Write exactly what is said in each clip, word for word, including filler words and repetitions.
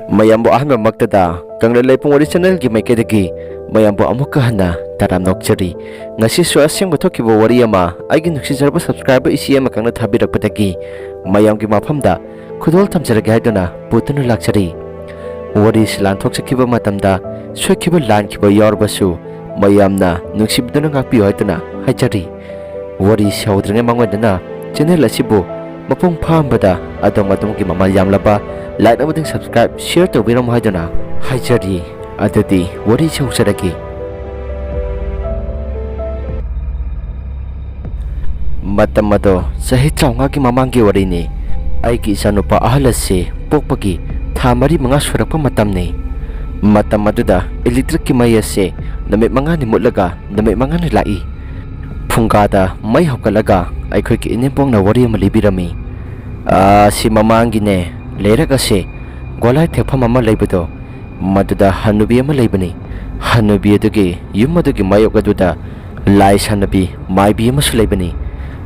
ꯃꯌꯥꯝꯕꯨ ꯑꯍꯥꯟꯕꯃꯛꯇꯗ ꯀꯪꯂꯩ ꯂꯩꯄꯨꯡ ꯋꯥꯔꯤ ꯆꯦꯅꯦꯜꯒꯤ ꯃꯥꯏꯀꯩꯗꯒꯤ ꯃꯌꯥꯝꯕꯨ ꯑꯃꯨꯛꯀ ꯍꯟꯅ ꯇꯔꯥꯝꯅ ꯑꯣꯛꯆꯔꯤ꯫ ꯉꯁꯤꯁꯨ ꯑꯁꯦꯡꯕ ꯊꯣꯛꯈꯤꯕ ꯋꯥꯔꯤ ꯑꯃ ꯑꯩꯒꯤ ꯅꯨꯡꯁꯤꯖꯔꯕ ꯁꯕꯁꯀ꯭ꯔꯥꯏꯕꯔ ꯏꯆꯦ ꯑꯃꯈꯛꯅ ꯊꯥꯕꯤꯔꯛꯄꯗꯒꯤ ꯃꯌꯥꯝꯒꯤ ꯃꯐꯝꯗ ꯈꯨꯗꯣꯜ ꯊꯝꯖꯔꯒꯦ ꯍꯥꯏꯗꯨꯅ ꯄꯨꯗꯨꯅ ꯂꯥꯛꯆꯔꯤ꯫ ꯋꯥꯔꯤꯁꯤ ꯂꯥꯟꯊꯣꯛꯆꯈꯤꯕ ꯃꯇꯝꯗ ꯁꯣꯏꯈꯤꯕ ꯂꯥꯟꯈꯤꯕ ꯌꯥꯎꯔꯕꯁꯨ ꯃꯌꯥꯝꯅ ꯅꯨꯡꯁꯤꯕꯤꯗꯨꯅ ꯉꯥꯛꯄꯤꯌꯨ ꯍꯥꯏꯗꯨꯅ ꯍꯥꯏꯖꯔꯤ꯫ ꯋꯥꯔꯤꯁꯤ ꯍꯧꯗ꯭ꯔꯤꯉꯩ ꯃꯥꯡꯑꯣꯏꯅꯅ ꯆꯦꯅꯦꯜ ꯑꯁꯤꯕꯨ ꯃꯄꯨꯡ ꯐꯥꯍꯟꯕꯗ ꯑꯗꯣꯝ ꯑꯗꯣꯝꯒꯤ ꯃꯃꯜ ꯌꯥꯝꯂꯕ ꯂꯥꯏꯛ ꯑꯃꯗꯤ ꯁꯕꯁꯀ꯭ꯔꯥꯏꯕ ꯁꯤꯌꯔ ꯇꯧꯕꯤꯔꯝꯃꯨ ꯍꯥꯏꯗꯨꯅ ꯍꯥꯏꯖꯔꯤ꯫ ꯑꯗꯨꯗꯤ ꯋꯥꯔꯤꯁꯤ ꯍꯧꯖꯔꯒꯦ꯫ ꯃꯇꯝ ꯑꯗꯣ ꯆꯍꯤ ꯇꯔꯥꯃꯉꯥꯒꯤ ꯃꯃꯥꯡꯒꯤ ꯋꯥꯔꯤꯅꯤ꯫ ꯑꯩꯒꯤ ꯏꯆꯥꯅꯨꯄꯥ ꯑꯍꯜ ꯑꯁꯤ ꯄꯣꯛꯄꯒꯤ ꯊꯥ ꯃꯔꯤ ꯃꯉꯥ ꯁꯨꯔꯛꯄ ꯃꯇꯝꯅꯤ꯫ ꯃꯇꯝ ꯑꯗꯨꯗ ꯏꯂꯦꯛꯇ꯭ꯔꯤꯛꯀꯤ ꯃꯩ ꯑꯁꯤ ꯅꯨꯃꯤꯠ ꯃꯉꯥꯅꯤ ꯃꯨꯠꯂꯒ ꯅꯨꯃꯤꯠ ꯃꯉꯥꯅꯤ ꯂꯥꯛꯏ꯫ ꯐꯨꯡꯒꯥꯗ ꯃꯩ ꯍꯧꯒꯠꯂꯒ ꯑꯩꯈꯣꯏꯒꯤ ꯏꯅꯦꯝꯕꯣꯛꯅ ꯋꯥꯔꯤ ꯑꯃ ꯂꯤꯕꯤꯔꯝꯃꯤ꯫ "ꯑꯥ, ꯁꯤ ꯃꯃꯥꯡꯒꯤꯅꯦ, ꯂꯩꯔꯛ ꯑꯁꯦ ꯒꯣꯂꯥꯏ ꯊꯦꯛꯐꯝ ꯑꯃ ꯂꯩꯕꯗꯣ, ꯃꯗꯨꯗ ꯍꯅꯨꯕꯤ ꯑꯃ ꯂꯩꯕꯅꯤ꯫ ꯍꯅꯨꯕꯤ ꯑꯗꯨꯒꯤ ꯌꯨꯝ ꯑꯗꯨꯒꯤ ꯃꯥꯌꯣꯛ ꯑꯗꯨꯗ ꯂꯥꯏ ꯁꯥꯟꯅꯕꯤ ꯃꯥꯏꯕꯤ ꯑꯃꯁꯨ ꯂꯩꯕꯅꯤ꯫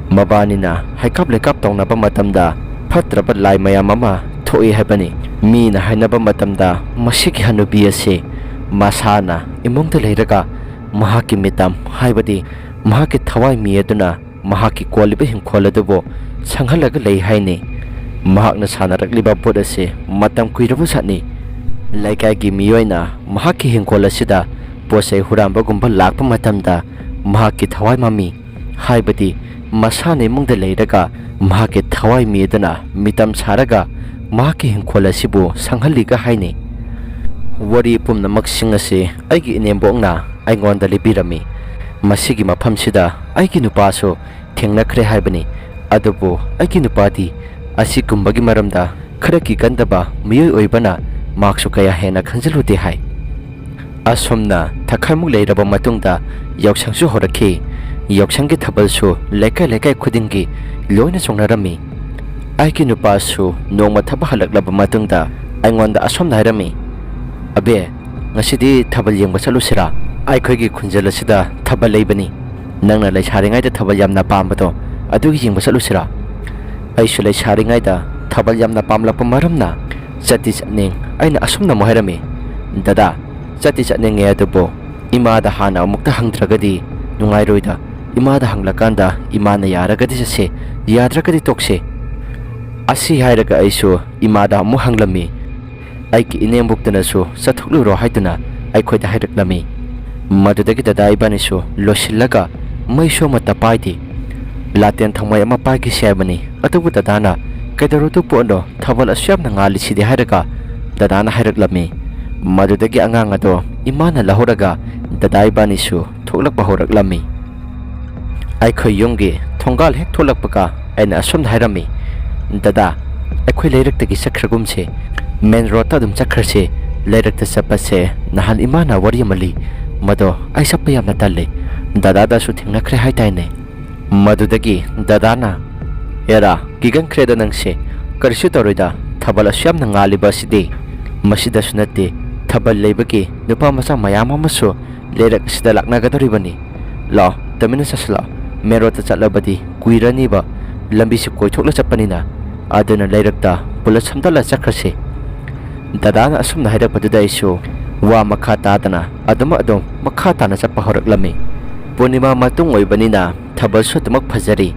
ꯃꯕꯥꯅꯤꯅ ꯍꯩꯀꯥꯞ ꯂꯩꯀꯥꯞ ꯇꯧꯅꯕ ꯃꯇꯝꯗ ꯐꯠꯇ꯭ꯔꯕ ꯂꯥꯏ ꯃꯌꯥꯝ ꯑꯃ ꯊꯣꯛꯏ ꯍꯥꯏꯕꯅꯤ꯫ ꯃꯤꯅ ꯍꯥꯏꯅꯕ ꯃꯇꯝꯗ ꯃꯁꯤꯒꯤ ꯍꯅꯨꯕꯤ ꯑꯁꯤ ꯃꯁꯥꯅ ꯏꯃꯨꯡꯗ ꯂꯩꯔꯒ ꯃꯍꯥꯛꯀꯤ ꯃꯤꯇꯝ, ꯍꯥꯏꯕꯗꯤ ꯃꯍꯥꯛꯀꯤ ꯊꯋꯥꯏ ꯃꯤ ꯑꯗꯨꯅ ꯃꯍꯥꯛꯀꯤ ꯀꯣꯜꯂꯤꯕ ꯍꯤꯡꯈꯣꯜ ꯑꯗꯨꯕꯨ ꯁꯪꯍꯜꯂꯒ ꯂꯩ ꯍꯥꯏꯅꯩ꯫ ꯃꯍꯥꯛꯅ ꯁꯥꯟꯅꯔꯛꯂꯤꯕ ꯚꯨꯠ ꯑꯁꯤ ꯃꯇꯝ ꯀꯨꯏꯔꯕ ꯖꯥꯠꯅꯤ꯫ ꯂꯩꯀꯥꯏꯒꯤ ꯃꯤꯑꯣꯏꯅ ꯃꯍꯥꯛꯀꯤ ꯍꯤꯡꯈꯣꯜ ꯑꯁꯤꯗ ꯄꯣꯠ ꯆꯩ ꯍꯨꯔꯥꯟꯕꯒꯨꯝꯕ ꯂꯥꯛꯄ ꯃꯇꯝꯗ ꯃꯍꯥꯛꯀꯤ ꯊꯋꯥꯏ ꯃꯃꯤ, ꯍꯥꯏꯕꯗꯤ ꯃꯁꯥꯅ ꯏꯃꯨꯡꯗ ꯂꯩꯔꯒ ꯃꯍꯥꯛꯀꯤ ꯊꯋꯥꯏ ꯃꯤ ꯑꯗꯨꯅ ꯃꯤꯇꯝ ꯁꯥꯔꯒ ꯃꯍꯥꯛꯀꯤ ꯍꯤꯡꯈꯣꯜ ꯑꯁꯤꯕꯨ ꯁꯪꯍꯜꯂꯤꯒ ꯍꯥꯏꯅꯩ꯫ ꯋꯥꯔꯤ ꯄꯨꯝꯅꯃꯛꯁꯤꯡ ꯑꯁꯤ ꯑꯩꯒꯤ ꯏꯅꯦꯝꯕꯣꯛꯅ ꯑꯩꯉꯣꯟꯗ ꯂꯤꯕꯤꯔꯝꯃꯤ꯫ ꯃꯁꯤꯒꯤ ꯃꯐꯝꯁꯤꯗ ꯑꯩꯒꯤ ꯅꯨꯄꯥꯁꯨ ꯊꯦꯡꯅꯈ꯭ꯔꯦ ꯍꯥꯏꯕꯅꯤ꯫ ꯑꯗꯨꯕꯨ ꯑꯩꯒꯤ ꯅꯨꯄꯥꯗꯤ ꯑꯁꯤꯒꯨꯝꯕꯒꯤ ꯃꯔꯝꯗ ꯈꯔ ꯀꯤꯒꯟꯗꯕ ꯃꯤꯑꯣꯏ ꯑꯣꯏꯕꯅ ꯃꯍꯥꯛꯁꯨ ꯀꯌꯥ ꯍꯦꯟꯅ ꯈꯟꯖꯤꯜꯂꯨꯗꯦ ꯍꯥꯏ꯫ ꯑꯁꯨꯝꯅ ꯊꯥꯈꯥꯏꯃꯨꯛ ꯂꯩꯔꯕ ꯃꯇꯨꯡꯗ ꯌꯥꯎꯁꯪꯁꯨ ꯍꯧꯔꯛꯈꯤ꯫ ꯌꯥꯎꯁꯪꯒꯤ ꯊꯥꯕꯜꯁꯨ ꯂꯩꯀꯥꯏ ꯂꯩꯀꯥꯏ ꯈꯨꯗꯤꯡꯒꯤ ꯂꯣꯏꯅ ꯆꯣꯡꯅꯔꯝꯃꯤ꯫ ꯑꯩꯒꯤ ꯅꯨꯄꯥꯁꯨ ꯅꯣꯡꯃ ꯊꯕꯛ ꯍꯜꯂꯛꯂꯕ ꯃꯇꯨꯡꯗ ꯑꯩꯉꯣꯟꯗ ꯑꯁꯨꯝꯅ ꯍꯥꯏꯔꯝꯃꯤ, "ꯑꯕꯦ, ꯉꯁꯤꯗꯤ ꯊꯥꯕꯜ ꯌꯦꯡꯕ ꯆꯠꯂꯨꯁꯤꯔꯥ? ꯑꯩꯈꯣꯏꯒꯤ ꯈꯨꯟꯖꯦꯜ ꯑꯁꯤꯗ ꯊꯥꯕꯜ ꯂꯩꯕꯅꯤ꯫ ꯅꯪꯅ ꯂꯩꯁꯥꯔꯤꯉꯩꯗ ꯊꯥꯕꯜ ꯌꯥꯝꯅ ꯄꯥꯝꯕꯗꯣ, ꯑꯗꯨꯒꯤ ꯌꯦꯡꯕ ꯆꯠꯂꯨꯁꯤꯔꯥ?" ꯑꯩꯁꯨ ꯂꯩꯁꯥꯔꯤꯉꯩꯗ ꯊꯥꯕꯜ ꯌꯥꯝꯅ ꯄꯥꯝꯂꯛꯄ ꯃꯔꯝꯅ "ꯆꯠꯇꯤ ꯆꯠꯅꯤꯡ", ꯑꯩꯅ ꯑꯁꯨꯝꯅ ꯑꯃꯨꯛ ꯍꯥꯏꯔꯝꯃꯤ꯫ "ꯗꯗꯥ, ꯆꯠꯇꯤ ꯆꯠꯅꯤꯡꯉꯦ, ꯑꯗꯨꯕꯨ ꯏꯃꯥꯗ ꯍꯥꯟꯅ ꯑꯃꯨꯛꯇ ꯍꯪꯗ꯭ꯔꯒꯗꯤ ꯅꯨꯡꯉꯥꯏꯔꯣꯏꯗ꯫ ꯏꯃꯥꯗ ꯍꯪꯂꯀꯥꯟꯗ ꯏꯃꯥꯅ ꯌꯥꯔꯒꯗꯤ ꯆꯠꯁꯦ, ꯌꯥꯗ꯭ꯔꯒꯗꯤ ꯇꯣꯛꯁꯦ"꯫ ꯑꯁꯤ ꯍꯥꯏꯔꯒ ꯑꯩꯁꯨ ꯏꯃꯥꯗ ꯑꯃꯨꯛ ꯍꯪꯂꯝꯃꯤ꯫ ꯑꯩꯒꯤ ꯏꯅꯦꯝꯕꯣꯛꯇꯨꯅꯁꯨ "ꯆꯠꯊꯣꯛꯂꯨꯔꯣ" ꯍꯥꯏꯗꯨꯅ ꯑꯩꯈꯣꯏꯗ ꯍꯥꯏꯔꯛꯂꯝꯃꯤ꯫ ꯃꯗꯨꯗꯒꯤ ꯗꯗꯥ ꯏꯕꯥꯅꯤꯁꯨ ꯂꯣꯏꯁꯤꯜꯂꯒ ꯃꯩꯁꯨ ꯑꯃꯠꯇ ꯄꯥꯏꯗꯦ꯫ ꯂꯥꯇꯦꯟ ꯊꯥꯎꯃꯩ ꯑꯃ ꯄꯥꯏꯈꯤꯁꯤ ꯍꯥꯏꯕꯅꯤ, ꯑꯗꯨꯕꯨ ꯗꯗꯥꯅ "ꯀꯩꯗꯧꯔꯨꯗꯧ ꯄꯣꯠꯅꯣ, ꯊꯥꯕꯜ ꯑꯁꯨꯛ ꯌꯥꯝꯅ ꯉꯥꯜꯂꯤꯁꯤꯗꯤ" ꯍꯥꯏꯔꯒ ꯗꯗꯥꯅ ꯍꯥꯏꯔꯛꯂꯝꯃꯤ꯫ ꯃꯗꯨꯗꯒꯤ ꯑꯉꯥꯡ ꯑꯗꯣ ꯏꯃꯥꯅ ꯂꯧꯍꯧꯔꯒ ꯗꯗꯥ ꯏꯕꯥꯅꯤꯁꯨ ꯊꯣꯛꯂꯛꯄ ꯍꯧꯔꯛꯂꯝꯃꯤ꯫ ꯑꯩꯈꯣꯏ ꯌꯨꯝꯒꯤ ꯊꯣꯡꯒꯥꯜ ꯍꯦꯛ ꯊꯣꯛꯂꯛꯄꯒ ꯑꯩꯅ ꯑꯁꯨꯝꯅ ꯍꯥꯏꯔꯝꯃꯤ, "ꯗꯗꯥ, ꯑꯩꯈꯣꯏ ꯂꯩꯔꯛꯇꯒꯤ ꯆꯠꯈ꯭ꯔꯒꯨꯝꯁꯦ, ꯃꯦꯟ ꯔꯣꯗꯇ ꯑꯗꯨꯝ ꯆꯠꯈ꯭ꯔꯁꯦ꯫ ꯂꯩꯔꯛꯇ ꯆꯠꯄꯁꯦ ꯅꯍꯥꯟ ꯏꯃꯥꯅ ꯋꯥꯔꯤ ꯑꯃ ꯂꯤ, ꯃꯗꯣ ꯑꯩ ꯆꯠꯄ ꯌꯥꯝꯅ ꯇꯜꯂꯦ꯫ ꯗꯗꯥꯗꯁꯨ ꯊꯦꯡꯅꯈ꯭ꯔꯦ ꯍꯥꯏꯇꯥꯏꯅꯦ"꯫ ꯃꯗꯨꯗꯒꯤ ꯗꯗꯥꯅ, "ꯑꯦꯔꯥ, ꯀꯤꯒꯟꯈ꯭ꯔꯦꯗ ꯅꯪꯁꯦ꯫ ꯀꯔꯤꯁꯨ ꯇꯧꯔꯣꯏꯗ, ꯊꯥꯕꯜ ꯑꯁꯨꯛ ꯌꯥꯝꯅ ꯉꯥꯜꯂꯤꯕ ꯑꯁꯤꯗꯤ꯫ ꯃꯁꯤꯗꯁꯨ ꯅꯠꯇꯦ, ꯊꯥꯕꯜ ꯂꯩꯕꯒꯤ ꯅꯨꯄꯥ ꯃꯆꯥ ꯃꯌꯥꯝ ꯑꯃꯁꯨ ꯂꯩꯔꯛ ꯑꯁꯤꯗ ꯂꯥꯛꯅꯒꯗꯧꯔꯤꯕꯅꯤ꯫ ꯂꯥꯛꯑꯣ, ꯇꯨꯃꯤꯟꯅ ꯆꯠꯁꯤꯜꯂꯛꯑꯣ꯫ ꯃꯦꯟ ꯔꯣꯗꯇ ꯆꯠꯂꯕꯗꯤ ꯀꯨꯏꯔꯅꯤꯕ, ꯂꯝꯕꯤꯁꯤ ꯀꯣꯏꯊꯣꯛꯂ ꯆꯠꯄꯅꯤꯅ꯫ ꯑꯗꯨꯅ ꯂꯩꯔꯛꯇ ꯄꯨꯂꯞ ꯁꯝꯗꯠꯂ ꯆꯠꯈ꯭ꯔꯁꯤ"꯫ ꯗꯗꯥꯅ ꯑꯁꯨꯝꯅ ꯍꯥꯏꯔꯛꯄꯗꯨꯗ ꯑꯩꯁꯨ ꯋꯥ ꯃꯈꯥ ꯇꯥꯗꯅ ꯑꯗꯨꯃꯛ ꯑꯗꯨꯝ ꯃꯈꯥ ꯇꯥꯅ ꯆꯠꯄ ꯍꯧꯔꯛꯂꯝꯃꯤ꯫ ꯄꯨꯔꯅꯤꯃꯥ ꯃꯇꯨꯡ ꯑꯣꯏꯕꯅꯤꯅ ꯊꯥꯕꯜꯁꯨ ꯑꯗꯨꯃꯛ ꯐꯖꯔꯤ꯫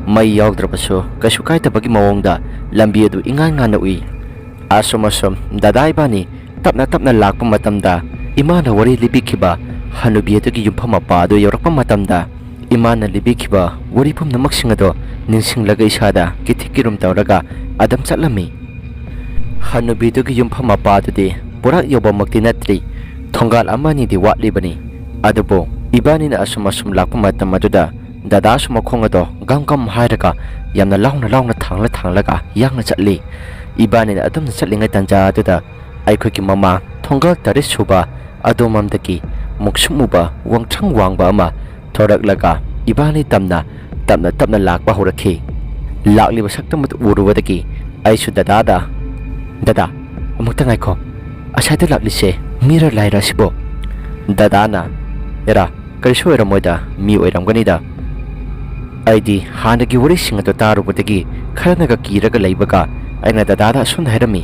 ꯃꯩ ꯌꯥꯎꯗ꯭ꯔꯕꯁꯨ ꯀꯩꯁꯨ ꯀꯥꯏꯗꯕꯒꯤ ꯃꯑꯣꯡꯗ ꯂꯝꯕꯤ ꯑꯗꯨ ꯏꯉꯥꯟ ꯉꯥꯟꯅ ꯎꯏ꯫ ꯑꯁꯨꯝ ꯑꯁꯨꯝ ꯗꯗꯥ ꯏꯕꯥꯅꯤ ꯇꯞꯅ ꯇꯞꯅ ꯂꯥꯛꯄ ꯃꯇꯝꯗ, ꯏꯃꯥꯅ ꯋꯥꯔꯤ ꯂꯤꯕꯤꯈꯤꯕ ꯍꯅꯨꯕꯤ ꯑꯗꯨꯒꯤ ꯌꯨꯝꯐꯝ ꯃꯄꯥ ꯑꯗꯨ ꯌꯧꯔꯛꯄ ꯃꯇꯝꯗ, ꯏꯃꯥꯅ ꯂꯤꯕꯤꯈꯤꯕ ꯋꯥꯔꯤ ꯄꯨꯝꯅꯃꯛꯁꯤꯡ ꯑꯗꯣ ꯅꯤꯡꯁꯤꯡꯂꯒ ꯏꯁꯥꯗ ꯀꯤꯊꯤ ꯀꯤꯔꯨꯝ ꯇꯧꯔꯒ ꯑꯗꯨꯝ ꯆꯠꯂꯝꯃꯤ꯫ ꯍꯅꯨꯕꯤꯗꯨꯒꯤ ꯌꯨꯝꯐꯝ ꯃꯄꯥ ꯑꯗꯨꯗꯤ ꯄꯨꯔꯥ ꯌꯧꯕꯃꯛꯇꯤ ꯅꯠꯇ꯭ꯔꯤ, ꯊꯣꯡꯒꯥꯜ ꯑꯃ ꯑꯅꯤꯗꯤ ꯋꯥꯠꯂꯤꯕꯅꯤ꯫ ꯑꯗꯨꯕꯨ ꯏꯕꯥꯅꯤꯅ ꯑꯁꯨꯝ ꯑꯁꯨꯝ ꯂꯥꯛꯄ ꯃꯇꯝ ꯑꯗꯨꯗ ꯗꯗꯥꯁꯨ ꯃꯈꯣꯡ ꯑꯗꯣ ꯒꯝ ꯒꯝ ꯍꯥꯏꯔꯒ ꯌꯥꯝꯅ ꯂꯥꯎꯅ ꯂꯥꯎꯅ ꯊꯥꯡꯂ ꯊꯥꯡꯂꯒ ꯌꯥꯡꯅ ꯆꯠꯂꯤ꯫ ꯏꯕꯥꯅꯤꯅ ꯑꯗꯨꯝꯅ ꯆꯠꯂꯤꯉꯩ ꯇꯥꯟꯖꯥ ꯑꯗꯨꯗ ꯑꯩꯈꯣꯏꯒꯤ ꯃꯃꯥꯡ ꯊꯣꯡꯒꯥꯜ ꯇꯔꯦꯠ ꯁꯨꯕ ꯑꯗꯣꯝꯂꯣꯝꯗꯒꯤ ꯃꯨꯛꯁꯨꯛ ꯃꯨꯕ ꯋꯥꯡꯊ꯭ꯔꯪ ꯋꯥꯡꯕ ꯑꯃ ꯊꯣꯔꯛꯂꯒ ꯏꯕꯥꯅꯤ ꯇꯝꯅ ꯇꯞꯅ ꯇꯞꯅ ꯂꯥꯛꯄ ꯍꯧꯔꯛꯈꯤ꯫ ꯂꯥꯛꯂꯤꯕ ꯁꯛꯇꯝ ꯑꯗꯨ ꯎꯔꯨꯕꯗꯒꯤ ꯑꯩꯁꯨ ꯗꯗꯥꯗ, "ꯗꯗꯥ, ꯑꯃꯨꯛꯇ ꯉꯥꯏꯈꯣ, ꯑꯁ꯭ꯋꯥꯏꯗ ꯂꯥꯛꯂꯤꯁꯦ ꯃꯤꯔ ꯂꯥꯏꯔ ꯑꯁꯤꯕꯣ?" ꯗꯗꯥꯅ, "ꯑꯦꯔꯥ, ꯀꯔꯤꯁꯨ ꯑꯣꯏꯔꯝꯃꯣꯏꯗ, ꯃꯤ ꯑꯣꯏꯔꯝꯒꯅꯤꯗ"꯫ ꯑꯩꯗꯤ ꯍꯥꯟꯅꯒꯤ ꯋꯥꯔꯤꯁꯤꯡ ꯑꯗꯨ ꯇꯥꯔꯨꯕꯗꯒꯤ ꯈꯔꯅꯒ ꯀꯤꯔꯒ ꯂꯩꯕꯒ ꯑꯩꯅ ꯗꯗꯥꯗ ꯑꯁꯨꯝꯅ ꯍꯥꯏꯔꯝꯃꯤ,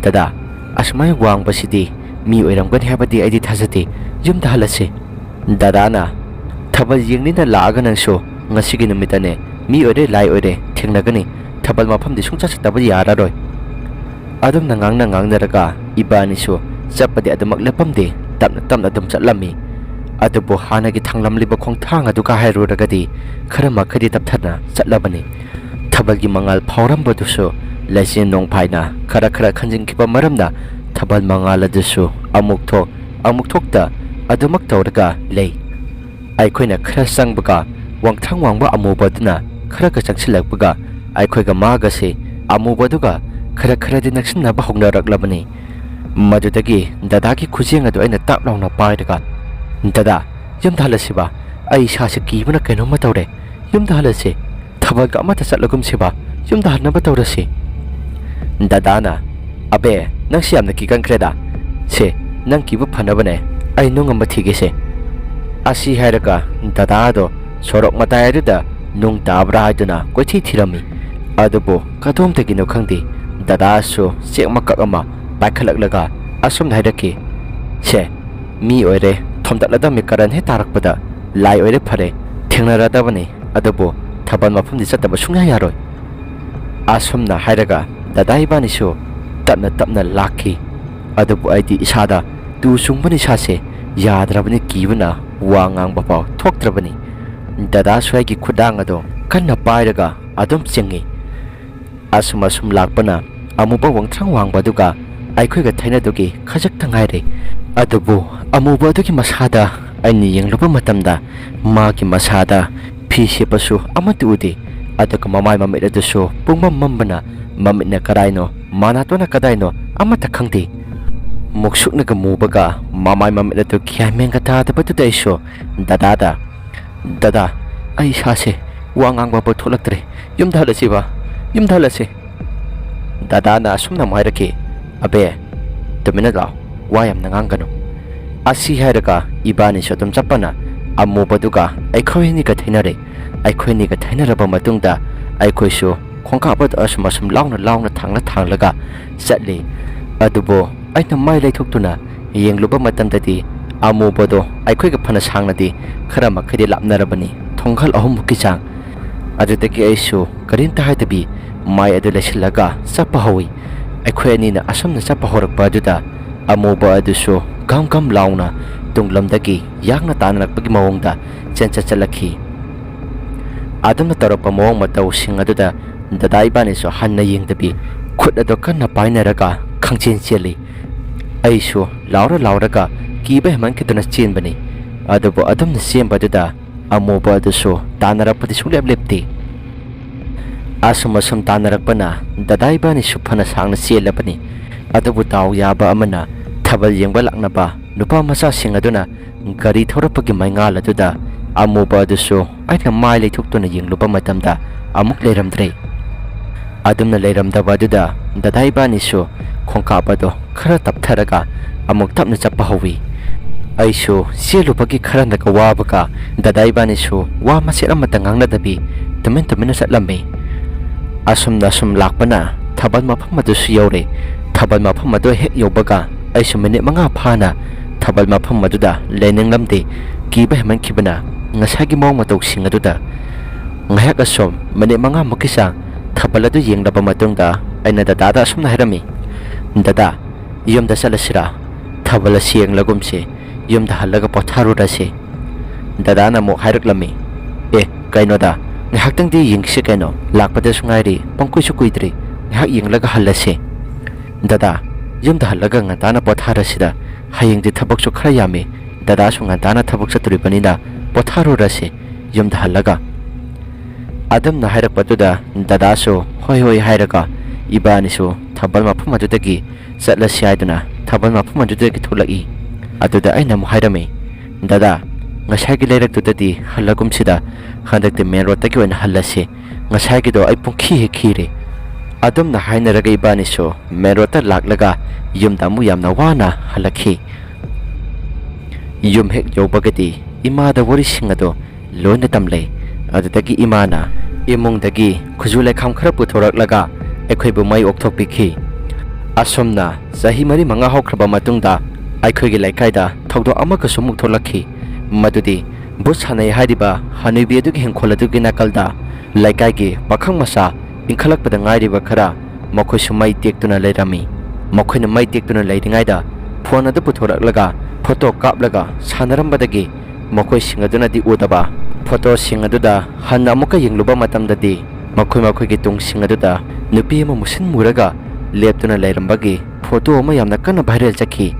"ꯗꯗꯥ, ꯑꯁꯨꯃꯥꯏꯅ ꯋꯥꯡꯕꯁꯤꯗꯤ ꯃꯤ ꯑꯣꯏꯔꯝꯒꯅꯤ ꯍꯥꯏꯕꯗꯤ ꯑꯩꯗꯤ ꯊꯥꯖꯗꯦ꯫ ꯌꯨꯝꯗ ꯍꯜꯂꯁꯤ꯫" ꯗꯗꯥꯅ, "ꯊꯥꯕꯜ ꯌꯦꯡꯅꯤꯅ ꯂꯥꯛꯑꯒ ꯅꯪꯁꯨ ꯉꯁꯤꯒꯤ ꯅꯨꯃꯤꯠꯇꯅꯦ ꯃꯤ ꯑꯣꯏꯔꯦ ꯂꯥꯏ ꯑꯣꯏꯔꯦ ꯊꯦꯡꯅꯒꯅꯤ꯫ ꯊꯥꯕꯜ ꯃꯐꯝꯗꯤ ꯁꯨꯡꯆꯠ ꯆꯠꯇꯕ ꯌꯥꯔꯔꯣꯏ꯫" ꯑꯗꯨꯝꯅ ꯉꯥꯡꯅ ꯉꯥꯡꯅꯔꯒ ꯏꯕꯥꯅꯤꯁꯨ ꯆꯠꯄꯗꯤ ꯑꯗꯨꯃꯛ ꯂꯦꯞꯄꯝꯗꯦ, ꯇꯞꯅ ꯇꯞꯅ ꯑꯗꯨꯝ ꯆꯠꯂꯝꯃꯤ꯫ ꯑꯗꯨꯕꯨ ꯍꯥꯟꯅꯒꯤ ꯊꯥꯡꯂꯝꯂꯤꯕ ꯈꯣꯡꯊꯥꯡ ꯑꯗꯨꯒ ꯍꯥꯏꯔꯨꯔꯒꯗꯤ ꯈꯔ ꯃꯈꯩꯗꯤ ꯇꯞꯊꯅ ꯆꯠꯂꯕꯅꯤ꯫ ꯊꯥꯕꯜꯒꯤ ꯃꯉꯥꯜ ꯐꯥꯎꯔꯝꯕꯗꯨꯁꯨ ꯂꯩꯆꯤꯟ ꯅꯣꯡꯐꯥꯏꯅ ꯈꯔ ꯈꯔ ꯈꯟꯖꯤꯟꯈꯤꯕ ꯃꯔꯝꯅ ꯊꯥꯕꯜ ꯃꯉꯥꯜ ꯑꯗꯨꯁꯨ ꯑꯃꯨꯛ ꯊꯣꯛ ꯑꯃꯨꯛ ꯊꯣꯛꯇ ꯑꯗꯨꯃꯛ ꯇꯧꯔꯒ ꯂꯩ꯫ ꯑꯩꯈꯣꯏꯅ ꯈꯔ ꯆꯪꯕꯒ ꯋꯥꯡꯊ꯭ꯔꯪ ꯋꯥꯡꯕ ꯑꯃꯨꯕ ꯑꯗꯨꯅ ꯈꯔꯒ ꯆꯪꯁꯤꯜꯂꯛꯄꯒ ꯑꯩꯈꯣꯏꯒ ꯃꯥꯒꯁꯦ ꯑꯃꯨꯕꯗꯨꯒ ꯈꯔ ꯈꯔꯗꯤ ꯅꯛꯁꯤꯟꯅꯕ ꯍꯧꯅꯔꯛꯂꯕꯅꯤ꯫ ꯃꯗꯨꯗꯒꯤ ꯗꯗꯥꯒꯤ ꯈꯨꯖꯦꯡ ꯑꯗꯨ ꯑꯩꯅ ꯇꯥꯞ ꯂꯥꯎꯅ ꯄꯥꯏꯔꯒ, "ꯗꯗꯥ, ꯌꯨꯝꯗ ꯍꯜꯂꯁꯤꯕ꯫ ꯑꯩ ꯏꯁꯥꯁꯦ ꯀꯤꯕꯅ ꯀꯩꯅꯣꯝꯃ ꯇꯧꯔꯦ꯫ ꯌꯨꯝꯗ ꯍꯜꯂꯁꯤ꯫ ꯊꯥꯕꯜꯒ ꯑꯃꯠꯇ ꯆꯠꯂꯒꯨꯝꯁꯤꯕ꯫ ꯌꯨꯝꯗ ꯍꯟꯅꯕ ꯇꯧꯔꯁꯤ꯫" ꯗꯗꯥꯅ, "ꯑꯕꯦ, ꯅꯪꯁꯤ ꯌꯥꯝꯅ ꯀꯤꯒꯟꯈ꯭ꯔꯦꯗ꯫ ꯁꯦ, ꯅꯪ ꯀꯤꯕ ꯐꯅꯕꯅꯦ ꯑꯩ ꯅꯨꯡ ꯑꯃ ꯊꯤꯒꯦꯁꯦ꯫" ꯑꯁꯤ ꯍꯥꯏꯔꯒ ꯗꯗꯥꯗꯣ ꯁꯣꯔꯣꯛ ꯃꯇꯥꯏ ꯑꯗꯨꯗ ꯅꯨꯡ ꯇꯥꯕ꯭ꯔꯥ ꯍꯥꯏꯗꯨꯅ ꯀꯣꯏꯊꯤ ꯊꯤꯔꯝꯃꯤ꯫ ꯑꯗꯨꯕꯨ ꯀꯗꯣꯝꯗꯒꯤꯅꯣ ꯈꯪꯗꯦ, ꯗꯗꯥꯁꯨ ꯆꯦꯛ ꯃꯀꯛ ꯑꯃ ꯄꯥꯏꯈꯠꯂꯛꯂꯒ ꯑꯁꯨꯝꯅ ꯍꯥꯏꯔꯛꯈꯤ, "ꯁꯦ, ꯃꯤ ꯑꯣꯏꯔꯦ, ꯊꯣꯝꯗꯠꯂꯗꯝꯃꯤ, ꯀꯔꯟ ꯍꯦꯛ ꯇꯥꯔꯛꯄꯗ ꯂꯥꯏ ꯑꯣꯏꯔꯦ ꯐꯔꯦ, ꯊꯦꯡꯅꯔꯗꯕꯅꯤ, ꯑꯗꯨꯕꯨ ꯊꯥꯕꯜ ꯃꯐꯝꯗꯤ ꯆꯠꯇꯕ ꯁꯨꯡꯌꯥ ꯌꯥꯔꯣꯏ꯫" ꯑꯁꯨꯝꯅ ꯍꯥꯏꯔꯒ ꯗꯗꯥ ꯏꯕꯥꯅꯤꯁꯨ ꯇꯞꯅ ꯇꯞꯅ ꯂꯥꯛꯈꯤ꯫ ꯑꯗꯨꯕꯨ ꯑꯩꯗꯤ ꯏꯁꯥꯗ ꯇꯨ ꯆꯨꯡꯕꯅ ꯏꯁꯥꯁꯦ ꯌꯥꯗ꯭ꯔꯕꯅꯤ, ꯀꯤꯕꯅ ꯋꯥ ꯉꯥꯡꯕ ꯐꯥꯎ ꯊꯣꯛꯇ꯭ꯔꯕꯅꯤ꯫ ꯗꯗꯥꯁꯨ ꯑꯩꯒꯤ ꯈꯨꯗꯥꯡ ꯑꯗꯣ ꯀꯟꯅ ꯄꯥꯏꯔꯒ ꯑꯗꯨꯝ ꯆꯤꯡꯏ꯫ ꯑꯁꯨꯝ ꯑꯁꯨꯝ ꯂꯥꯛꯄꯅ ꯑꯃꯨꯕ ꯋꯥꯡꯊ꯭ꯔꯪ ꯋꯥꯡꯕ ꯑꯗꯨꯒ ꯑꯩꯈꯣꯏꯒ ꯊꯩꯅꯗꯨꯒꯤ ꯈꯖꯤꯛꯇ ꯉꯥꯏꯔꯦ꯫ ꯑꯗꯨꯕꯨ ꯑꯃꯨꯕ ꯑꯗꯨꯒꯤ ꯃꯁꯥꯗ ꯑꯩꯅ ꯌꯦꯡꯂꯨꯕ ꯃꯇꯝꯗ ꯃꯥꯒꯤ ꯃꯁꯥꯗ ꯐꯤ ꯁꯦꯠꯄꯁꯨ ꯑꯃꯠꯇ ꯎꯗꯦ꯫ ꯑꯗꯨꯒ ꯃꯃꯥꯏ ꯃꯃꯤꯠ ꯑꯗꯨꯁꯨ ꯄꯨꯡꯃꯝ ꯃꯝꯕꯅ ꯃꯃꯤꯠꯅ ꯀꯗꯥꯏꯅꯣ, ꯃꯅꯥꯇꯣꯟꯅ ꯀꯗꯥꯏꯅꯣ ꯑꯃꯠꯇ ꯈꯪꯗꯦ꯫ ꯃꯨꯛꯁꯨꯛꯅꯒ ꯃꯨꯕꯒ ꯃꯃꯥꯏ ꯃꯃꯤꯠ ꯑꯗꯨ ꯒ꯭ꯌꯥꯟ ꯃꯦꯟꯒ ꯇꯥꯗꯕꯗꯨꯗ ꯑꯩꯁꯨ ꯗꯗꯥꯗ, "ꯗꯗꯥ, ꯑꯩ ꯏꯁꯥꯁꯦ ꯋꯥ ꯉꯥꯡꯕ ꯐꯥꯎ ꯊꯣꯛꯂꯛꯇ꯭ꯔꯦ꯫ ꯌꯨꯝꯗ ꯍꯜꯂꯁꯤꯕ, ꯌꯨꯝꯗ ꯍꯜꯂꯁꯤ꯫" ꯗꯗꯥꯅ ꯑꯁꯨꯝꯅ ꯑꯃꯨꯛ ꯍꯥꯏꯔꯛꯈꯤ, "ꯑꯕꯦ, ꯇꯨꯃꯤꯟꯅ ꯂꯥꯛꯑꯣ, ꯋꯥ ꯌꯥꯝꯅ ꯉꯥꯡꯒꯅꯨ꯫" ꯑꯁꯤ ꯍꯥꯏꯔꯒ ꯏꯕꯥꯅꯤꯁꯨ ꯑꯗꯨꯝ ꯆꯞꯄꯅ ꯑꯃꯨꯕꯗꯨꯒ ꯑꯩꯈꯣꯏ ꯑꯅꯤꯒ ꯊꯩꯅꯔꯦ꯫ ꯑꯩꯈꯣꯏ ꯑꯅꯤꯒ ꯊꯩꯅꯔꯕ ꯃꯇꯨꯡꯗ ꯑꯩꯈꯣꯏꯁꯨ ꯈꯣꯡꯀꯥꯞ ꯑꯗꯨ ꯑꯁꯨꯝ ꯑꯁꯨꯝ ꯂꯥꯎꯅ ꯂꯥꯎꯅ ꯊꯥꯡꯂ ꯊꯥꯡꯂꯒ ꯆꯠꯂꯤ꯫ ꯑꯗꯨꯕꯨ ꯑꯩꯅ ꯃꯥꯏ ꯂꯩꯊꯣꯛꯇꯨꯅ ꯌꯦꯡꯂꯨꯕ ꯃꯇꯝꯗꯗꯤ ꯑꯃꯨꯕꯗꯣ ꯑꯩꯈꯣꯏꯒ ꯐꯅ ꯁꯥꯡꯅꯗꯤ ꯈꯔ ꯃꯈꯩꯗꯤ ꯂꯥꯞꯅꯔꯕꯅꯤ, ꯊꯣꯡꯈꯜ ꯑꯍꯨꯝꯃꯨꯛꯀꯤ ꯆꯥꯡ꯫ ꯑꯗꯨꯗꯒꯤ ꯑꯩꯁꯨ ꯀꯔꯤꯝꯇ ꯍꯥꯏꯗꯕꯤ ꯃꯥꯏ ꯑꯗꯨ ꯂꯩꯁꯤꯜꯂꯒ ꯆꯠꯄ ꯍꯧꯏ꯫ ꯑꯩꯈꯣꯏ ꯑꯅꯤꯅ ꯑꯁꯨꯝꯅ ꯆꯠꯄ ꯍꯧꯔꯛꯄ ꯑꯗꯨꯗ ꯑꯃꯨꯕ ꯑꯗꯨꯁꯨ ꯒꯝ ꯒꯝ ꯂꯥꯎꯅ ꯇꯨꯡꯂꯝꯗꯒꯤ ꯌꯥꯡꯅ ꯇꯥꯟꯅꯔꯛꯄꯒꯤ ꯃꯑꯣꯡꯗ ꯆꯦꯟꯆꯠ ꯆꯠꯂꯛꯈꯤ꯫ ꯑꯗꯨꯝꯅ ꯇꯧꯔꯛꯄ ꯃꯑꯣꯡ ꯃꯇꯧꯁꯤꯡ ꯑꯗꯨꯗ ꯗꯗꯥ ꯏꯕꯥꯅꯤꯁꯨ ꯍꯟꯅ ꯌꯦꯡꯗꯕꯤ ꯈꯨꯠ ꯑꯗꯨ ꯀꯟꯅ ꯄꯥꯏꯅꯔꯒ ꯈꯪꯆꯦꯟ ꯆꯦꯜꯂꯤ꯫ ꯑꯩꯁꯨ ꯂꯥꯎꯔ ꯂꯥꯎꯔꯒ ꯀꯤꯕ ꯍꯦꯟꯃꯟꯈꯤꯗꯨꯅ ꯆꯦꯟꯕꯅꯤ꯫ ꯑꯗꯨꯕꯨ ꯑꯗꯨꯝꯅ ꯆꯦꯟꯕꯗꯨꯗ ꯑꯃꯨꯕ ꯑꯗꯨꯁꯨ ꯇꯥꯟꯅꯔꯛꯄꯗꯤ ꯁꯨꯡꯂꯦꯞ ꯂꯦꯞꯇꯦ꯫ ꯑꯁꯨꯝ ꯑꯁꯨꯝ ꯇꯥꯟꯅꯔꯛꯄꯅ ꯗꯗꯥ ꯏꯕꯥꯅꯤꯁꯨ ꯐꯅ ꯁꯥꯡꯅ ꯆꯦꯜꯂꯕꯅꯤ꯫ ꯑꯗꯨꯕꯨ ꯗꯥꯎ ꯌꯥꯕ ꯑꯃꯅ ꯊꯥꯕꯜ ꯌꯦꯡꯕ ꯂꯥꯛꯅꯕ ꯅꯨꯄꯥ ꯃꯆꯥꯁꯤꯡ ꯑꯗꯨꯅ ꯒꯥꯔꯤ ꯊꯧꯔꯛꯄꯒꯤ ꯃꯩꯉꯥꯜ ꯑꯗꯨꯗ ꯑꯃꯨꯕ ꯑꯗꯨꯁꯨ ꯑꯩꯅ ꯃꯥꯏ ꯂꯩꯊꯣꯛꯇꯨꯅ ꯌꯦꯡꯂꯨꯕ ꯃꯇꯝꯗ ꯑꯃꯨꯛ ꯂꯩꯔꯝꯗ꯭ꯔꯦ꯫ ꯑꯗꯨꯝꯅ ꯂꯩꯔꯝꯗꯕ ꯑꯗꯨꯗ ꯗꯗꯥ ꯏꯕꯥꯅꯤꯁꯨ ꯈꯣꯡꯀꯥꯞ ꯑꯗꯨ ꯈꯔ ꯇꯞꯊꯔꯒ ꯑꯃꯨꯛ ꯇꯞꯅ ꯆꯠꯄ ꯍꯧꯏ꯫ ꯑꯩꯁꯨ ꯆꯦꯜꯂꯨꯕꯒꯤ ꯈꯔꯅꯒ ꯋꯥꯕꯒ ꯗꯗꯥ ꯏꯕꯥꯅꯤꯁꯨ ꯋꯥ ꯃꯆꯦꯠ ꯑꯃꯠꯇ ꯉꯥꯡꯅꯗꯕꯤ ꯇꯨꯃꯤꯟ ꯇꯨꯃꯤꯟꯅ ꯆꯠꯂꯝꯃꯤ꯫ ꯑꯁꯨꯝꯅ ꯑꯁꯨꯝ ꯂꯥꯛꯄꯅ ꯊꯥꯕꯜ ꯃꯐꯝ ꯑꯗꯨꯁꯨ ꯌꯧꯔꯦ꯫ ꯊꯥꯕꯜ ꯃꯐꯝ ꯑꯗꯨ ꯍꯦꯛ ꯌꯧꯕꯒ ꯑꯩꯁꯨ ꯃꯤꯅꯤꯠ ꯃꯉꯥ ꯐꯥꯅ ꯊꯥꯕꯜ ꯃꯐꯝ ꯑꯗꯨꯗ ꯂꯩꯅꯤꯡꯂꯝꯗꯦ꯫ ꯀꯤꯕ ꯍꯦꯟꯃꯟꯈꯤꯕꯅ ꯉꯁꯥꯏꯒꯤ ꯃꯑꯣꯡ ꯃꯇꯧꯁꯤꯡ ꯑꯗꯨꯗ꯫ ꯉꯥꯏꯍꯥꯛ ꯑꯁꯨꯝ ꯃꯤꯅꯤꯠ ꯃꯉꯥꯃꯨꯛꯀꯤ ꯆꯥꯡ ꯊꯥꯕꯜ ꯑꯗꯨ ꯌꯦꯡꯂꯕ ꯃꯇꯨꯡꯗ ꯑꯩꯅ ꯗꯗꯥꯗ ꯑꯁꯨꯝꯅ ꯍꯥꯏꯔꯝꯃꯤ, "ꯗꯗꯥ, ꯌꯨꯝꯗ ꯆꯠꯂꯁꯤꯔꯥ? ꯊꯥꯕꯜ ꯑꯁꯤ ꯌꯦꯡꯂꯒꯨꯝꯁꯤ, ꯌꯨꯝꯗ ꯍꯜꯂꯒ ꯄꯣꯊꯥꯔꯨꯔꯁꯤ꯫" ꯗꯗꯥꯅ ꯑꯃꯨꯛ ꯍꯥꯏꯔꯛꯂꯝꯃꯤ, "ꯑꯦ, ꯀꯩꯅꯣꯗ, ꯉꯥꯏꯍꯥꯛꯇꯪꯗꯤ ꯌꯦꯡꯁꯤ ꯀꯩꯅꯣ, ꯂꯥꯛꯄꯗꯁꯨ ꯉꯥꯏꯔꯤ, ꯄꯪꯀꯨꯏꯁꯨ ꯀꯨꯏꯗ꯭ꯔꯤ, ꯉꯥꯏꯍꯥꯛ ꯌꯦꯡꯂꯒ ꯍꯜꯂꯁꯤ꯫" "ꯗꯗꯥ, ꯌꯨꯝꯗ ꯍꯜꯂꯒ ꯉꯟꯇꯥꯅ ꯄꯣꯊꯥꯔꯁꯤꯗ, ꯍꯌꯦꯡꯗꯤ ꯊꯕꯛꯁꯨ ꯈꯔ ꯌꯥꯝꯃꯤ, ꯗꯗꯥꯁꯨ ꯉꯟꯇꯥꯅ ꯊꯕꯛ ꯆꯠꯇꯣꯔꯤꯕꯅꯤꯅ ꯄꯣꯊꯥꯔꯨꯔꯁꯤ ꯌꯨꯝꯗ ꯍꯜꯂꯒ꯫" ꯑꯗꯨꯝꯅ ꯍꯥꯏꯔꯛꯄꯗꯨꯗ ꯗꯗꯥꯁꯨ ꯍꯣꯏ ꯍꯣꯏ ꯍꯥꯏꯔꯒ ꯏꯕꯥꯅꯤꯁꯨ ꯊꯥꯕꯜ ꯃꯐꯝ ꯑꯗꯨꯗꯒꯤ ꯆꯠꯂꯁꯤ ꯍꯥꯏꯗꯨꯅ ꯊꯥꯕꯜ ꯃꯐꯝ ꯑꯗꯨꯗꯒꯤ ꯊꯣꯛꯂꯛꯏ꯫ ꯑꯗꯨꯗ ꯑꯩꯅ ꯑꯃꯨꯛ ꯍꯥꯏꯔꯝꯃꯤ, "ꯗꯗꯥ, ꯉꯁꯥꯏꯒꯤ ꯂꯩꯔꯛꯇꯨꯗꯗꯤ ꯍꯜꯂꯒꯨꯝꯁꯤꯗ, ꯍꯟꯗꯛꯇꯤ ꯃꯦꯟ ꯔꯣꯗꯇꯒꯤ ꯑꯣꯏꯅ ꯍꯜꯂꯁꯤ꯫ ꯉꯁꯥꯏꯒꯤꯗꯣ ꯑꯩ ꯄꯨꯡꯈꯤ ꯍꯦꯛ ꯈꯤꯔꯦ꯫" ꯑꯗꯨꯝꯅ ꯍꯥꯏꯅꯔꯒ ꯏꯕꯥꯅꯤꯁꯨ ꯃꯦꯟ ꯔꯣꯗꯇ ꯂꯥꯛꯂꯒ ꯌꯨꯝꯗ ꯑꯃꯨꯛ ꯌꯥꯝꯅ ꯋꯥꯅ ꯍꯜꯂꯛꯈꯤ꯫ ꯌꯨꯝ ꯍꯦꯛ ꯌꯧꯕꯒꯗꯤ ꯏꯃꯥꯗ ꯋꯥꯔꯤꯁꯤꯡ ꯑꯗꯣ ꯂꯣꯏꯅ ꯇꯝꯂꯦ꯫ ꯑꯗꯨꯗꯒꯤ ꯏꯃꯥꯅ ꯏꯃꯨꯡꯗꯒꯤ ꯈꯨꯖꯨ ꯂꯩꯈꯥꯝ ꯈꯔ ꯄꯨꯊꯣꯔꯛꯂꯒ ꯑꯩꯈꯣꯏꯕꯨ ꯃꯩ ꯑꯣꯛꯊꯣꯛꯄꯤꯈꯤ꯫ ꯑꯁꯨꯝꯅ ꯆꯍꯤ ꯃꯔꯤ ꯃꯉꯥ ꯍꯧꯈ꯭ꯔꯕ ꯃꯇꯨꯡꯗ ꯑꯩꯈꯣꯏꯒꯤ ꯂꯩꯀꯥꯏꯗ ꯊꯧꯗꯣꯛ ꯑꯃꯒꯁꯨ ꯑꯃꯨꯛ ꯊꯣꯛꯂꯛꯈꯤ꯫ ꯃꯗꯨꯗꯤ ꯚꯨꯠ ꯁꯥꯟꯅꯩ ꯍꯥꯏꯔꯤꯕ ꯍꯅꯨꯕꯤ ꯑꯗꯨꯒꯤ ꯍꯤꯡꯈꯣꯜ ꯑꯗꯨꯒꯤ ꯅꯥꯀꯜꯗ ꯂꯩꯀꯥꯏꯒꯤ ꯄꯥꯈꯪ ꯃꯆꯥ ꯏꯟꯈꯠꯂꯛꯄꯗ ꯉꯥꯏꯔꯤꯕ ꯈꯔ ꯃꯈꯣꯏꯁꯨ ꯃꯩ ꯇꯦꯛꯇꯨꯅ ꯂꯩꯔꯝꯃꯤ꯫ ꯃꯈꯣꯏꯅ ꯃꯩ ꯇꯦꯛꯇꯨꯅ ꯂꯩꯔꯤꯉꯩꯗ ꯐꯣꯟ ꯑꯗꯨ ꯄꯨꯊꯣꯔꯛꯂꯒ ꯐꯣꯇꯣ ꯀꯥꯞꯂꯒ ꯁꯥꯟꯅꯔꯝꯕꯗꯒꯤ ꯃꯈꯣꯏꯁꯤꯡ ꯑꯗꯨꯅꯗꯤ ꯎꯗꯕ ꯐꯣꯇꯣꯁꯤꯡ ꯑꯗꯨꯗ ꯍꯟꯅ ꯑꯃꯨꯛꯀ ꯌꯦꯡꯂꯨꯕ ꯃꯇꯝꯗꯗꯤ ꯃꯈꯣꯏ ꯃꯈꯣꯏꯒꯤ ꯇꯨꯡꯁꯤꯡ ꯑꯗꯨꯗ ꯅꯨꯄꯤ ꯑꯃ ꯃꯨꯁꯤꯟ ꯃꯨꯔꯒ ꯂꯦꯞꯇꯨꯅ ꯂꯩꯔꯝꯕꯒꯤ ꯐꯣꯇꯣ ꯑꯃ ꯌꯥꯝꯅ ꯀꯟꯅ ꯚꯥꯏꯔꯦꯜ ꯆꯠꯈꯤ꯫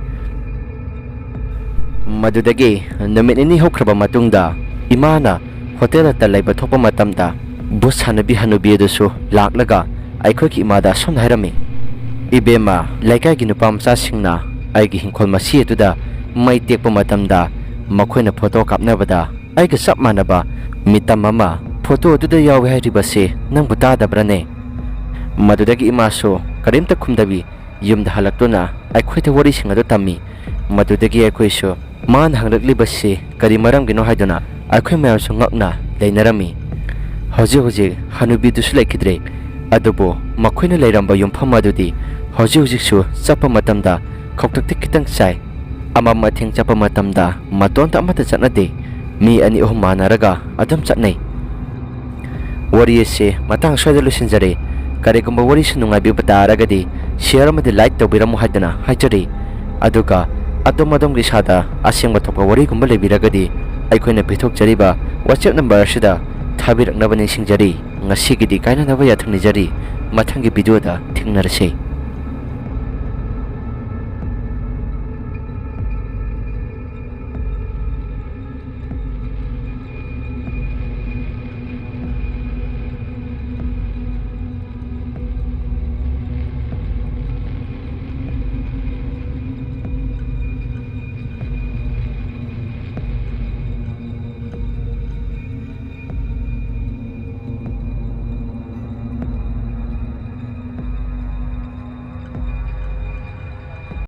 ꯃꯗꯨꯗꯒꯤ ꯅꯨꯃꯤꯠ ꯅꯤꯅꯤ ꯍꯧꯈ꯭ꯔꯕ ꯃꯇꯨꯡꯗ ꯏꯃꯥꯅ ꯍꯣꯇꯦꯜ ꯑꯗꯨꯗ ꯂꯩꯕ ꯊꯣꯛꯄ ꯃꯇꯝꯗ ꯚꯨꯠ ꯁꯥꯟꯅꯕꯤ ꯍꯅꯨꯕꯤ ꯑꯗꯨꯁꯨ ꯂꯥꯛꯂꯒ ꯑꯩꯈꯣꯏꯒꯤ ꯏꯃꯥꯗ ꯑꯁꯨꯝꯅ ꯍꯥꯏꯔꯝꯃꯤ, "ꯏꯕꯦꯝꯃ, ꯂꯩꯀꯥꯏꯒꯤ ꯅꯨꯄꯥ ꯃꯆꯥꯁꯤꯡꯅ ꯑꯩꯒꯤ ꯍꯤꯡꯈꯣꯜ ꯃꯁꯤ ꯑꯗꯨꯗ ꯃꯩ ꯇꯦꯛꯄ ꯃꯇꯝꯗ ꯃꯈꯣꯏꯅ ꯐꯣꯇꯣ ꯀꯥꯞꯅꯕꯗ ꯑꯩꯒ ꯆꯞ ꯃꯥꯟꯅꯕ ꯃꯤꯇꯝ ꯑꯃ ꯐꯣꯇꯣ ꯑꯗꯨꯗ ꯌꯥꯎꯏ ꯍꯥꯏꯔꯤꯕꯁꯤ ꯅꯪꯕꯨ ꯇꯥꯗꯕ꯭ꯔꯅꯦ?" ꯃꯗꯨꯗꯒꯤ ꯏꯃꯥꯁꯨ ꯀꯔꯤꯝꯇ ꯈꯨꯝꯗꯕꯤ ꯌꯨꯝꯗ ꯍꯜꯂꯛꯇꯨꯅ ꯑꯩꯈꯣꯏꯗ ꯋꯥꯔꯤꯁꯤꯡ ꯑꯗꯨ ꯇꯝꯃꯤ꯫ ꯃꯗꯨꯗꯒꯤ ꯑꯩꯈꯣꯏꯁꯨ ꯃꯥꯅ ꯍꯪꯂꯛꯂꯤꯕꯁꯤ ꯀꯔꯤ ꯃꯔꯝꯒꯤꯅꯣ ꯍꯥꯏꯗꯨꯅ ꯑꯩꯈꯣꯏ ꯃꯌꯥꯝꯁꯨ ꯉꯛꯅ ꯂꯩꯅꯔꯝꯃꯤ꯫ ꯍꯧꯖꯤꯛ ꯍꯧꯖꯤꯛ ꯍꯅꯨꯕꯤꯗꯨꯁꯨ ꯂꯩꯈꯤꯗ꯭ꯔꯦ, ꯑꯗꯨꯕꯨ ꯃꯈꯣꯏꯅ ꯂꯩꯔꯝꯕ ꯌꯨꯝꯐꯝ ꯑꯗꯨꯗꯤ ꯍꯧꯖꯤꯛ ꯍꯧꯖꯤꯛꯁꯨ ꯆꯠꯄ ꯃꯇꯝꯗ ꯈꯧꯇꯛꯇꯤ ꯈꯤꯇꯪ ꯆꯥꯏ꯫ ꯑꯃꯝ ꯑꯊꯦꯡ ꯆꯠꯄ ꯃꯇꯝꯗ ꯃꯇꯣꯟꯗ ꯑꯃꯠꯇ ꯆꯠꯅꯗꯦ, ꯃꯤ ꯑꯅꯤ ꯑꯍꯨꯝ ꯃꯥꯟꯅꯔꯒ ꯑꯗꯨꯝ ꯆꯠꯅꯩ꯫ ꯋꯥꯔꯤ ꯑꯁꯤ ꯃꯇꯥꯡ ꯁ꯭ꯋꯥꯏꯗ ꯂꯣꯏꯁꯤꯟꯖꯔꯦ꯫ ꯀꯔꯤꯒꯨꯝꯕ ꯋꯥꯔꯤꯁꯤ ꯅꯨꯡꯉꯥꯏꯕꯤꯕ ꯇꯥꯔꯒꯗꯤ share ꯑꯃꯗꯤ like ꯇꯧꯕꯤꯔꯝꯃꯨ ꯍꯥꯏꯗꯨꯅ ꯍꯥꯏꯖꯔꯤ꯫ ꯑꯗꯨꯒ ꯑꯗꯣꯝ ꯑꯗꯣꯝꯒꯤ ꯏꯁꯥꯗ ꯑꯁꯦꯡꯕ ꯊꯣꯛꯄ ꯋꯥꯔꯤꯒꯨꯝꯕ ꯂꯩꯕꯤꯔꯒꯗꯤ ꯑꯩꯈꯣꯏꯅ ꯄꯤꯊꯣꯛꯆꯔꯤꯕ WhatsApp number ꯑꯁꯤꯗ ꯊꯥꯕꯤꯔꯛꯅꯕ ꯅꯤꯡꯁꯤꯡꯖꯔꯤ꯫ ꯉꯁꯤꯒꯤꯗꯤ ꯀꯥꯏꯅꯅꯕ ꯌꯥꯊꯪ ꯅꯤꯖꯔꯤ꯫ ꯃꯊꯪꯒꯤ video ꯗ ꯊꯦꯡꯅꯔꯁꯤ꯫